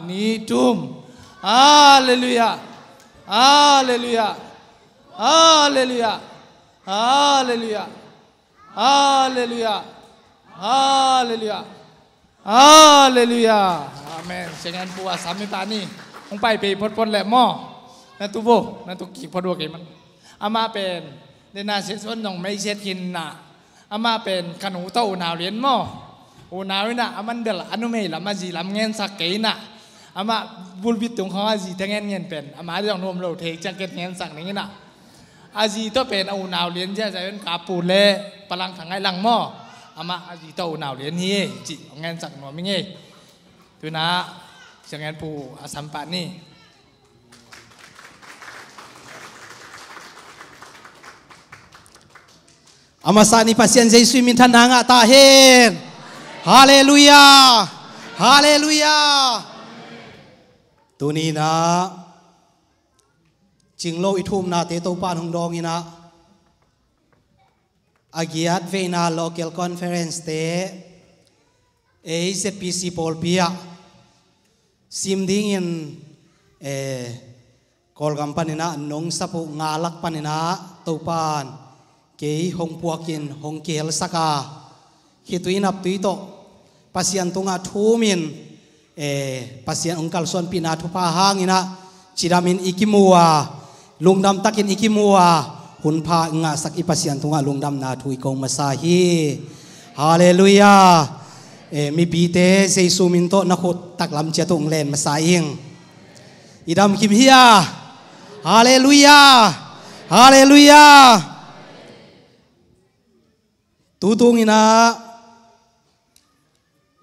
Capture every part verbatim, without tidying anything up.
Ni tum. Halleluiah. Halleluiah. Halleluiah. Halleluiah. Halleluiah. Halleluiah. Halleluiah. Amen. Siangin pu a sam i pah ni. Hong pai pei photphot leh maw. Na tu bo, na tu kik phot bo kei man. Amah pen, dena siasuan nong mei siat khin na. Amah pen, ka nu tawh unau lian maw. Unau ina, aman bel, a numei lam, a zi lam ngensak kei ina. Amah bulbit tung khawng a zi te ngen ngen pen. Amah dong nuam lo thei ciang ket ngensak ning ina. A zi tawh pen a unau lian ziahziah in ka pu le palang kha ngaih lang maw. Amah a zi tawh unau lian hi e, cih hong ngensak nuam ing e. Tuna, siangin pu a sam pah ni. A masa ni Pasian Jesuh min thanna ngah ta hen. Halleluiah. Halleluiah. Tuni ina, cinglo i thumnate Topa in hong dawng ina, a giat veina local conference te, ei Z P C pawlpi ah sim dingin, eh, Kawlgam pan ina nong sap uh nga lak pan ina Topa in kei hong puakin hong kihelsak a, khitui naptui tawh Pasian tungah thumin, eh, Pasian hong kalsuanpihna thupha hang ina, cidamin i kimu a, lungdam takin i kimu a, hun pha i ngahsak i Pasian tungah lungdamna thu i kong masa hi. Halleluiah. Eh, mipite Jesuh min tawh na khut taklam ciat uh hong len masa ing. I dam kim hi a. Halleluiah. Halleluiah. Tutung ina,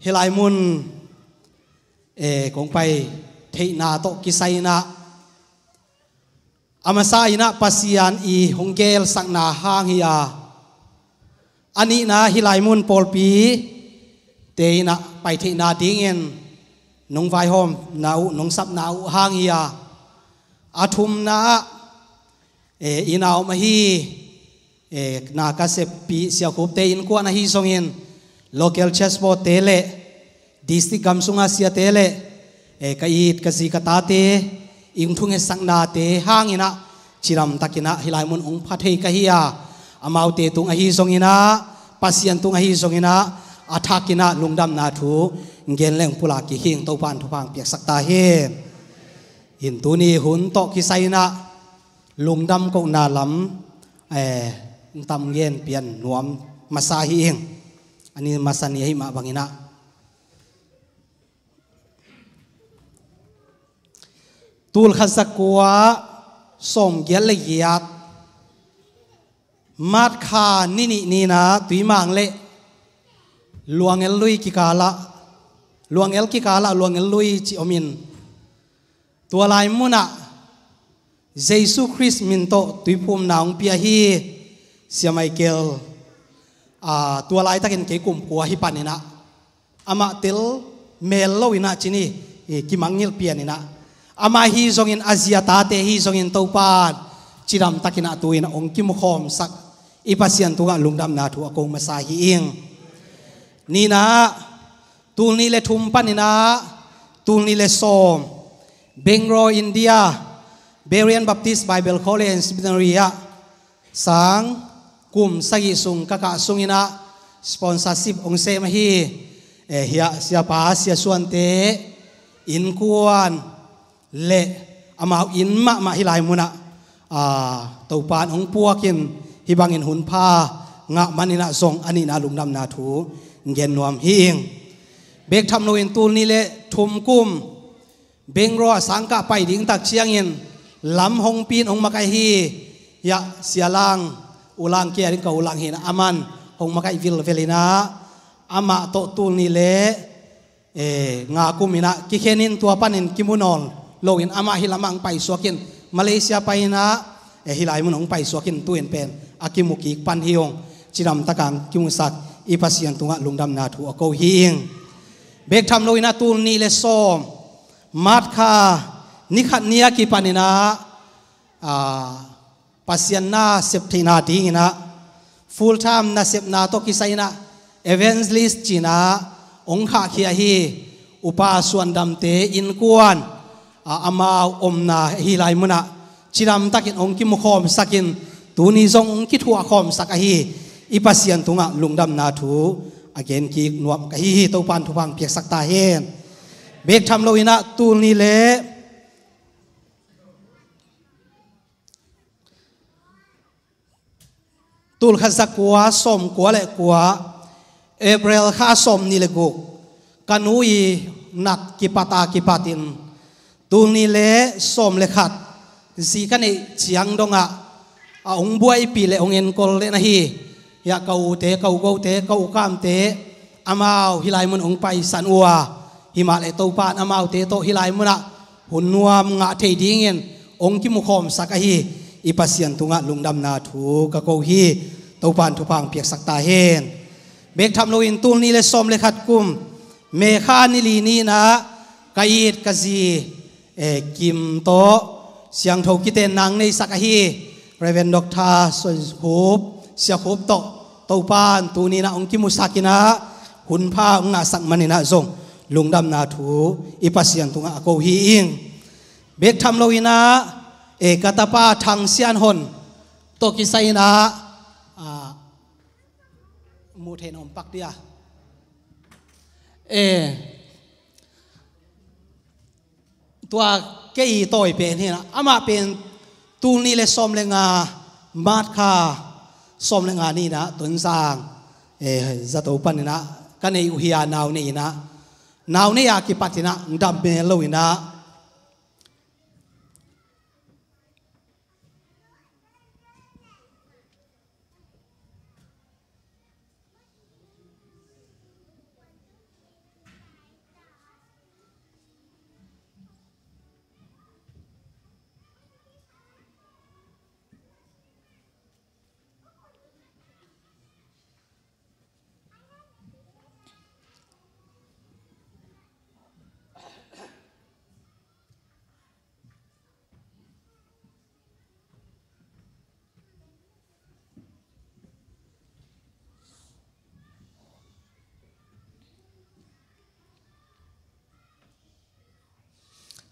hih lai mun, eh, kong pai theihna tawh kisai ina, a masa ina Pasian i hong gelsakna hang hi a, a nihna hih lai mun pawlpi te ina pai theihna dingin nong vaihawmna uh, nong sapna uh hang hi a, a thumna ah, eh, ina om ahi, eh, na ka seppi siakhupte innkuan ahi zongin, local church board te le district gam sunga siate le, eh, ka it ka zi ka tate i hong thungetsaknate hang ina, cidam tak ina hih lai mun hong pha thei ka hi a, amaute tung ahi zong ina, Pasian tung ahi zong ina, a thak ina lungdamna thu gen leng pulak kik hi ing. Topa in thupha hong piaksak ta hen. Hin tuni hun tawh kisai ina, lungdam kohna lam, eh, tam gen pian nuam masa hi ing. A ni masa ni ahi mah bang ina, tul khat za kua sawm giat le giat, March kha ni nih ni ina, Tuimang le Luangel lui kikal ah, Luangel kikal ah Luangel lui ci om in, tua lai mun ah Jesuh Khrist min tawh tuiphumna hong pia hi. Sia Michael, ah, tua laitakin kei kum kua hi pan ina, amah tel mel lo ina ci ni, eh, kimangngilh pian ina, amah hi zongin, a zi a tate hi zongin Topa in cidam tak ina tu ina hong kimukhawmsak i Pasian tungah lungdamna thu a kong masa hi ing. Nihna, tul nih le thum pan ina tul nih le sawm, Bangalore, India, Berean Baptist Bible College and Seminary ah sang kum sagih sung ka kah sung ina sponsorship hong sem ahi, eh, hiah siapa siasuante innkuan le amau inn mahmah hih lai mun ah, ah, Topa in hong puakin hih bangin hun pha ngah man ina zong a nihna lungdamna thu gen nuam hi ing. Bek tham loin tul nih le thum kum Bangalore ah sangkah pai ding tak ciangin lam hong pi in hong makaih hi. Hiah sia Lang, U Lang, kei a ding ka U Lang hi ina, aman hong makaih vilvel ina, amah tawh tul nih le, eh, nga kum ina kikhen in, tua panin kimu nawn loin amah hih lamah hong paisuak in, Malaysia pai ina, eh, hih lai mun hong paisuak in, tu in pen a kimu kik pan hi ung. Cidam tak a hong kimusak i Pasian tungah lungdamna thu a ko hi ing. Bek tham lo ina tul nih le sawm, March kha ni khat ni a kipan ina, ah, Pasian nasep theihna ding ina full time nasepna tawh kisai ina evangelist ci ina hong khahkhia hi. upa suandamte innkuan, a, amau omna hi lai munah cidamtakin hong kimukhawmsakin tuni zong hong kithuahkhawmsak ahi i Pasian tungah lungdamna thu a genkik nuam ka hi hi. Topan thupha hong piaksak ta hen. Bek tham loinah tul ni le tul khat za kua sawm kua le kua, April kha sawm ni le guk, ka nu i nak kipat a kipatin tul ni le sawm le khat zi ka neih ciang dongah a hong buaipih le hong enkol le na hi. Hiah ka ute, ka ugote, ka ukamte, amau hi lai mun hong paisan uh a, himah le Topan amaute tawh hi lai munah hun nuam ngah thei dingin hong kimukhawmsak ahi i Pasian tungah lungdamna thu ka ko hi. Topan thupha hong piaksak ta hen. Bek tham loin tul ni le sawm le khat kum May kha ni li ni-inah ka it ka zi, eh, Kim tawh siangtho kiten nang neisak ahi Reverend Doctor Suan Khup, Sia Khup tawh Topan tuni-inah hong kimusakinah hun pha hong ngahsak maninah zong lungdamna thu i Pasian tungah a ko hi ing. Bek tham loinah, eh, ka tapa Thang Sian Hon tawh kisai-inah, ah, muh theih na om pak dia. Eh, tua kei tawi pen hi-inah amah pen tul ni le sawm le nga, March kha sawm le nga ni-inah Tonzang, eh, zato paninah ka nei uh hi-a, nau nei-inah, nau nei a kipatinah dam mel loinah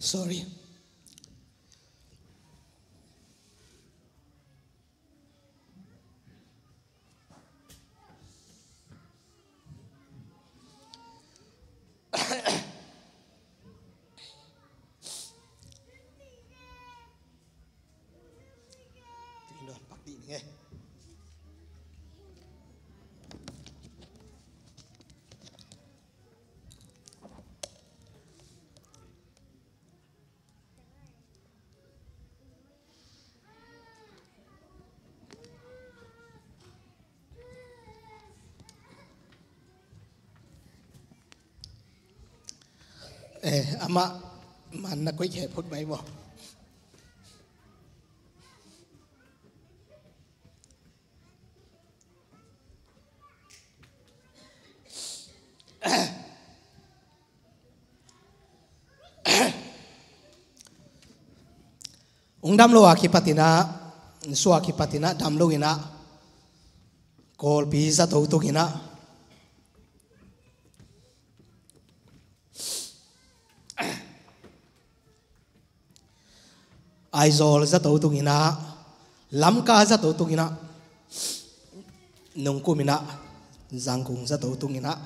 Sorry. Eh, amah man na koih khe phut mai maw? Ung dam lo a kipatinah, sua kipatinah dam lo inah Kawlpi zato tung inah, Aizawl zato tung inah, Lamka zato tung inah, nungkum inah Zangkung zato tung inah.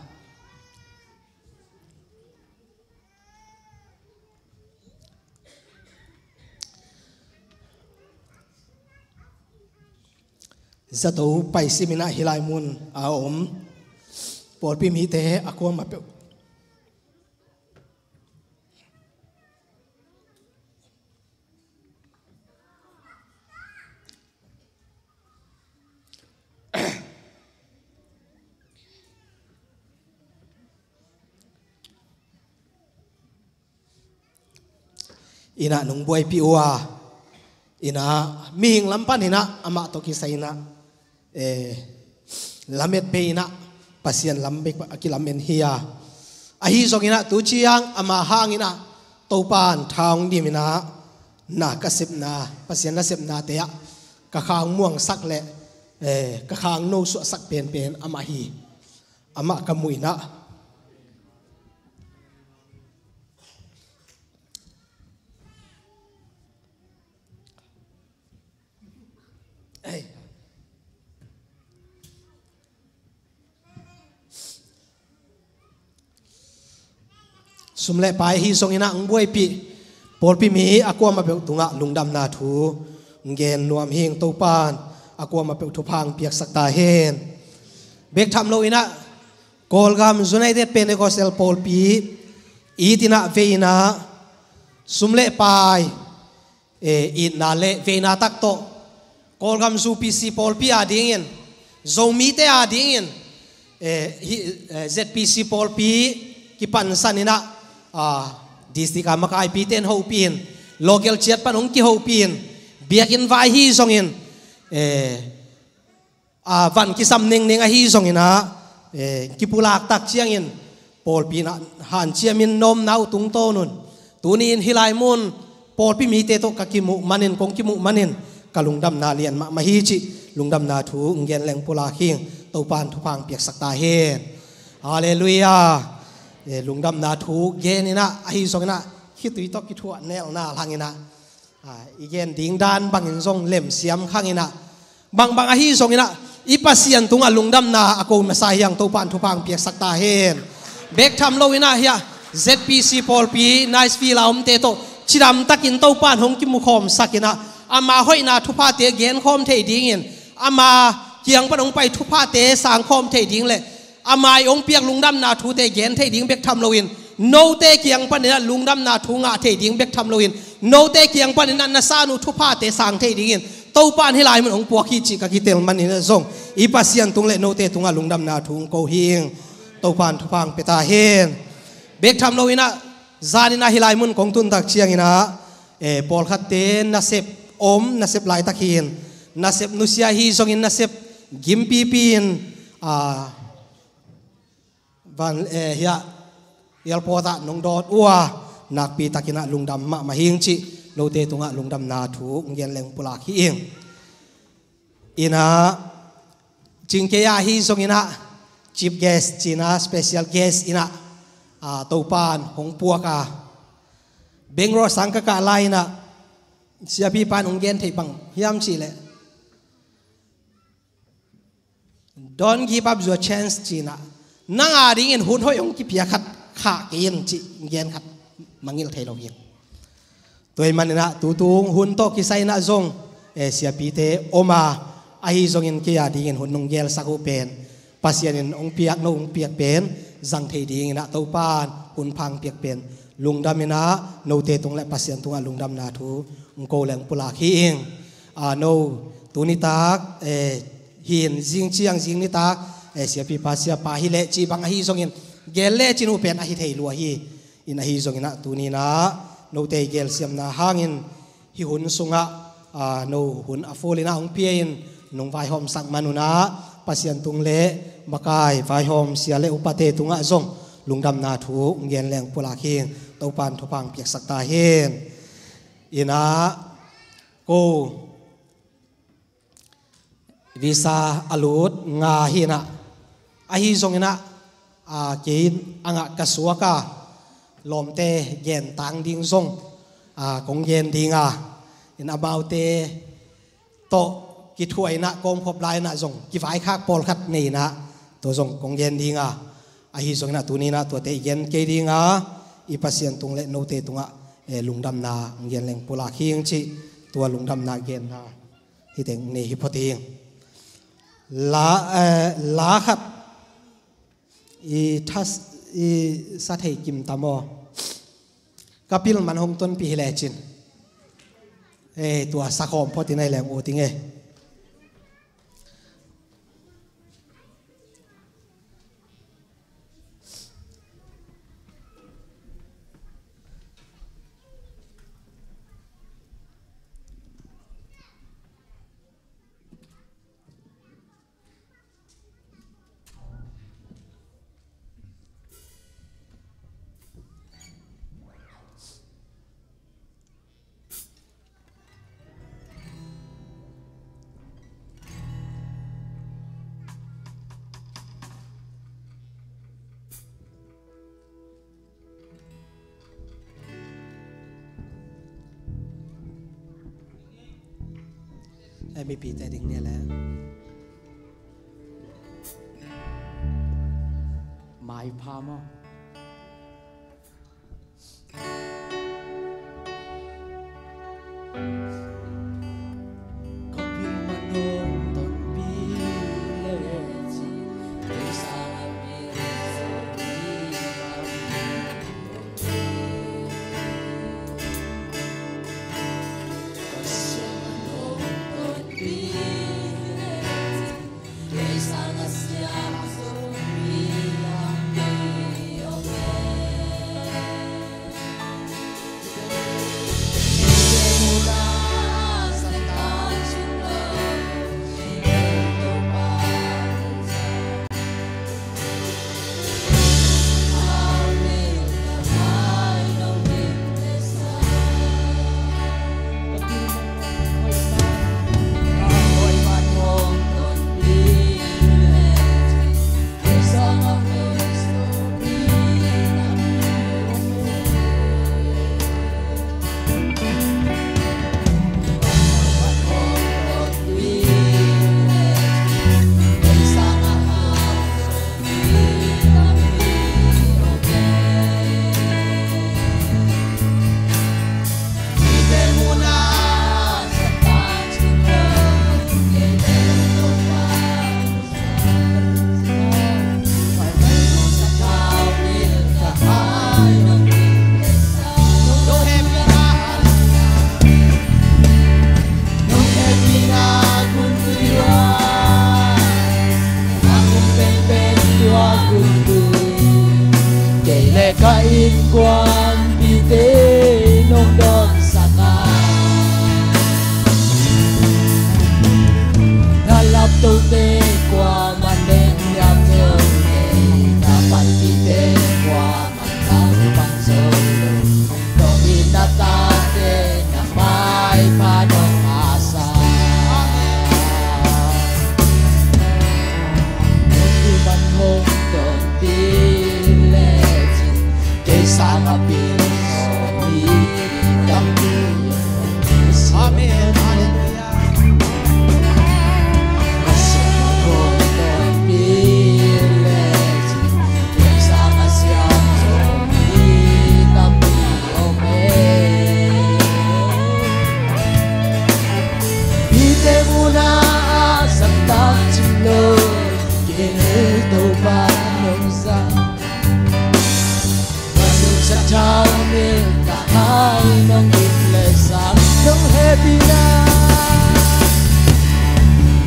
Zato paisim inah hih lai mun a om pawlpi mite a kuamah peuh. Inah nung buaipih uh a, inah mihing lam pan inah amah tawh kisai inah, eh, lamet bei inah Pasian lam bek a kilamen hi a. Ahi zong inah tu ciang amah hang inah Topan tha hong dim inah na ka sepna, Pasian na sepnate ah ka khang muangsak le, eh, ka khang nosuahsak penpen amah hi. Amah ka muh inah Sum le pai ahi zongin ah hong buaipih pawlpi mi a kuamah peuh tungah lungdamna thu hong gen nuam hi ing. Topa'n a kuamah peuh thupha hong piaksak ta hen. Bek tham loin ah Kawlgam United Pentecostal pawlpi it in ah vei in ah sum le pai, eh, itna le veina tak tawh Kawlgam U P C pawlpi adingin, Zomite adingin, eh, hi, eh, Z P C pawlpi kipansan in ah, ah, district a makaipite in hopih in, local ciat pan hong kihopih in, biakinn vai hi zongin, eh, a van kisam nengneng ahi zongin ah, eh, kipulak tak ciangin pawlpi in ah hanciamin nawmna uh tungtawn un tuni-in hih lai mun pawlpi mite tawh ka kimuh manin, kong kimuh manin ka lungdamna lian mahmah hi cih lungdamna thu hong gen leng pulak hi ing. Topa'n thupha hong piaksak ta hen. Halleluiah. Eh, lungdamna thu gen in ah ahi zongin ah khitui tawh kithuah nelna hangin ah, ah, i gen ding dan bangin zong lemsiam khang in ah, bangbang ahi zongin ah i Pasian tungah lungdamna a ko masa hi ing. Topa'n thupha hong piaksak ta hen. Bek tham loin ah hiah Z P C pawlpi Niceville a omte tawh cidamtakin Topa'n hong kimukhawmsak in ah, ama hoihna thuphate genkhawm thei dingin, ama kiang pan hong pai thuphate sangkhawm thei ding le ama i hong piak lungdamna thute gen thei ding bek tham loin, note kiang panin ah lungdamna thu ngah thei ding bek tham loin, note kiang panin ah na san uh thuphate sang thei dingin Topa'n hih lai mun hong puak hi cih ka kitel manin ah zong i Pasian tung le note tungah lungdamna thu hong ko hi ing. Topa'n thupha hong pia ta hen. Bek tham loin ah zanin ah hih lai mun kong tun tak ciangin ah, eh, pawlkhatte nasep om, nasep laitak hi in, nasep nusia hi zongin nasep gimpipi in, ah, van, eh, hiah airport ah nong dawt uh a, nakpi takin ah lungdam mahmah hi ing cih note tungah lungdamna thu hong gen leng pulak hi ing. In ah, cingkei ah ahi zongin ah chief guest ci-in ah, special guest in ah, ah, Topa'n hong puak a, Bangalore sang ka kah lai in ah, siapipa'n hong gen thei bang hiam cih leh, "Don't give up your chance," ci-in ah, "Nang adingin hun hoih hong kipia khat khah kei in," cih gen khat mangngilh thei lo hi. Tua ahih manin ah tutung hun tawh kisai in ah zong, eh, siapite om a, ahi zongin kei adingin hun nong gelsak uh pen, Pasian in hong piak, no hong piak pen zang thei dingin ah Topa'n hun pha hong piak pen lungdam in ah, note tung le Pasian tungah lungdamna thu hong ko leng pulak hi ing. Ah, no, tuni tak, eh, hi in zing ciang zing ni tak, eh, siapipa siapa hi leh cih bang ahi zongin gel lecin uh pen ahi thei lua hi. In ahi zongin ah tuni in ah note i gelsiamna hangin hih hun sungah, ah, no hun a full in ah hong pia in nong vaihawmsak man un ah Pasian tung le makai vaihawm sia le upate tungah zong lungdamna thu hong gen leng pulak hi ing. Topa'n thupha hong piaksak ta hen. In ah ko visa a lut nga hi in ah, ahi zongin ah, a, kei in a ngah ka suak a, lawmte gen tang ding zong, a, kong gen ding a, in amaute tawh kithuah in ah kawmkhop lai in ah zong kivaikhak pawlkhat nei in ah, tua zong kong gen ding a, ahi zongin ah tuni in ah tuate i gen kei ding a, i Pasian tung le note tungah, eh, lungdamna hong gen leng pulak hi ing cih tua lungdamna genna hi teng nei hi phot ing. La, eh, la khat i thas, i sa thei kim tam aw. Ka pil man hong tonpih hi lecin, eh, tua sa khawm phot in ah i leng ut ing e. M V P te ding nia le. Mai pha maw?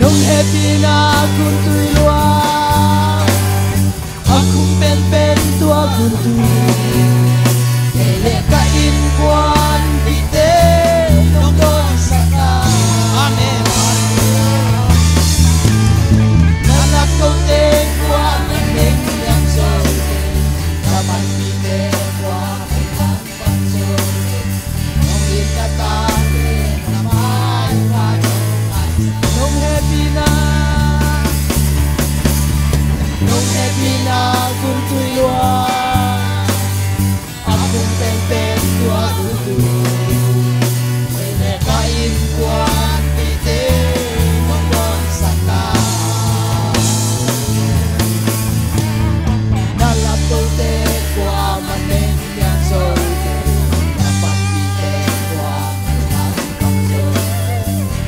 Nong hehpihna guntui lua, a khum penpen tua guntui. Kei le ka innkuanpihte nong dawnsak a. Amen. Na laptote kua na neng liam zo, na panpihte kua na nang pang zo. Nong hehpihna, nong hehpihna guntui lua, a khum penpen tua guntui. Kei le ka innkuanpihte nong dawnsak a. Na laptote kua na neng liam zo, na panpihte kua na nang pang zo.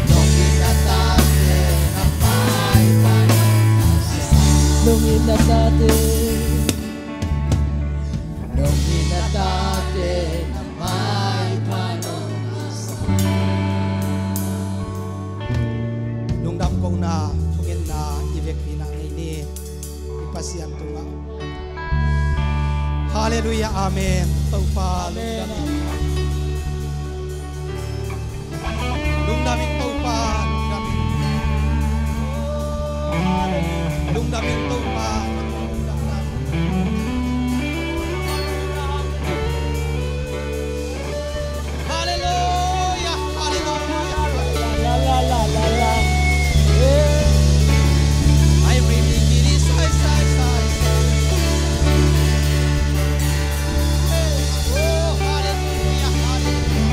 Nong it na tate, nong maipha nong sa. Nong it na tate, nong it na tate, na maipha nong sa. Lungdam kohna, thungetna i vekpi-in ah ngei ni. I Pasian tungah. Halleluiah, amen. Topa, amen, lungdam in. Lungdam in Topa, lungdam in. Lungdam in Topa, lungdam in. Halleluiah, halleluiah. La, la, la, la, la. Ai, bring me, give me, sai, sai, sai, sai. Oh, halleluiah, halleluiah.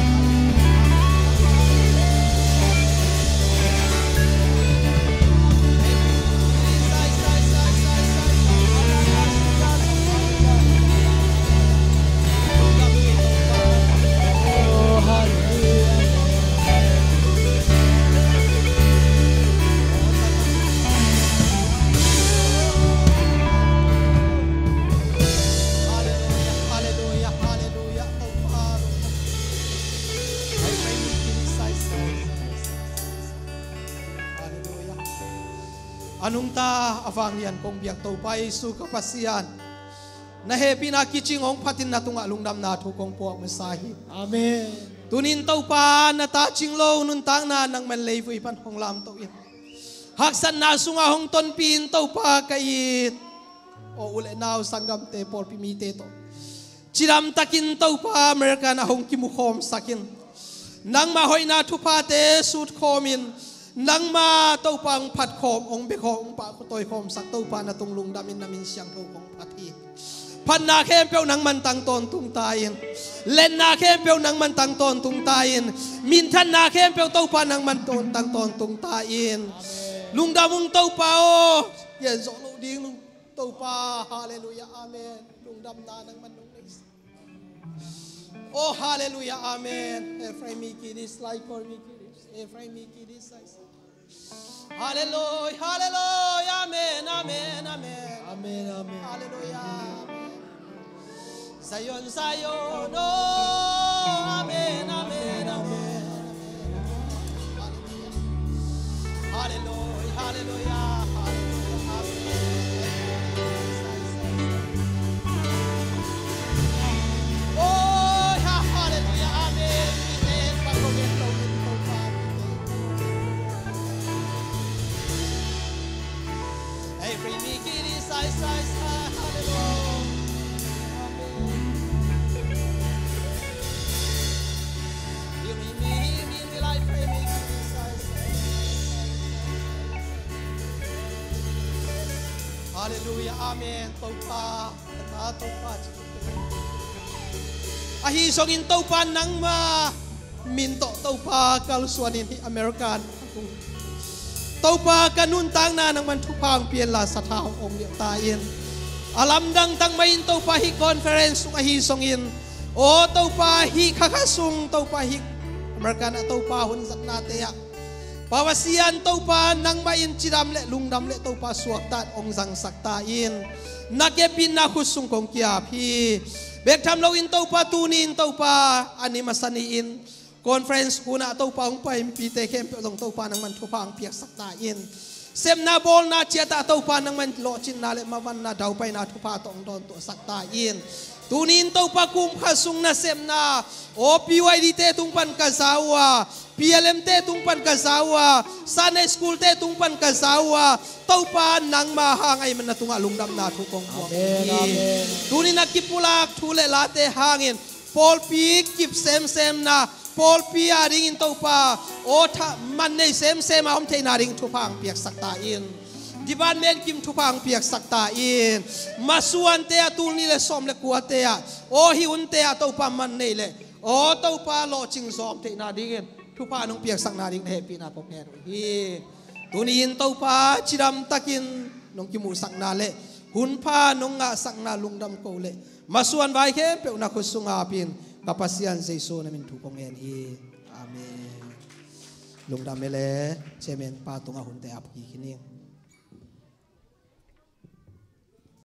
A nungta a vanglian kong biak Topa Jesu ka Pasian, na hehpihna kicing hong phatin na tungah lungdamna thu kong puak masa hi. Amen. Tunin Topa na tacing lo nuntakna nangman leivui pan hong lamtoh in, haksatna sungah hong tonpih in Topa ka it. Aw u le nau sanggamte pawlpi mite tawh cidamtakin Topa America na hong kimukhawmsak in, nangmah hoihna thuphate sutkhawmin, nangmah Topa hong phatkhawm, hong bekhawm, hong pahtawikhawmsak Topa na tung lungdamin na min siangtho kong phat hi. Phatna khempeuh nangman tang tawntung ta in, lenna khempeuh nangman tang tawntung ta in, minthanna khempeuh Topa nangman tawn, tang tawntung ta in. Lungdam ung Topa aw, gen zawh loh ding lung. Topa, halleluiah, amen. Lungdamna nangman nong neihsak. Oh, halleluiah, amen. Efraim mi kidis, Laikor mi kidis, Efraim mi kidis, sai, sai. Halleluiah, halleluiah, amen, amen, amen. Amen, amen. Halleluiah, amen. Zion, Zion, oh, amen, amen, amen. Hallelujah, hallelujah, hallelujah, amen. Oh, ha-, hallelujah, amen. Hey, bring me, give me, sai, sai, sai, hallelujah. Amen. Bring me, give me, give me, life, bring me, give me, sai, sai, sai, sai. Hallelujah, amen. Topa, ka ta Topa, ahi zongin Topa nangma min tawh Topa kalsuan in hih America na tung. Topa ka nuntakna nangman thupha hong pia inla sathau hong liah ta in. A lamdang tak mah in Topa hih conference sung ahi zongin, aw Topa hih kha kha sung Topa hih America na Topa hun zatnate ah Pasian Topa nangmah in cidam le lungdam le Topa suakta in hong zangsak ta in. Na kepin na khut sung kong kiap hi. Bek tham loin Topa tuni in Topa a ni masa ni-in Conference hunah Topa hong pai mipite khempeuh zong Topa nangman thupha hong piaksak ta in. Sepna bawlna ciatah Topa nangman lawhcinna le mavanna daupaina thupha tawh hong dawntuahsak ta in. Tuni-in Topa kum khat sung nasepna, aw P Y D te tung pan ka za uh a, P L M te tung pan ka za uh a, Sunday School te tung pan ka za uh a, Topa nangma hang ahih manin na tungah lungdamna thu kong buak hi. Tuni-in a kipulak thu le late hangin pawlpi kip semsemna, pawlpi adingin Topa aw tha man nei semsem a om theihna ding thupha hong piaksak ta in. Department kim thupha hong piaksak ta in. Masuante ah tul nih le sawm le kuate ah, aw hih hunte ah Topa man nei le aw Topa lawhcing zawm theihna dingin thupha nong piaksakna ding na hehpihna kong ngen uh hi. Tuni-in Topa cidamtakin nong kimuhsakna le hunpha nong ngahsakna lungdam ko le masuan vai khempeuh na khut sungah apin ka Pasian Jesu na min thu kong ngen hi. Amen. Lungdam hi le, Chairman pa tungah hunte ap kik hi ning.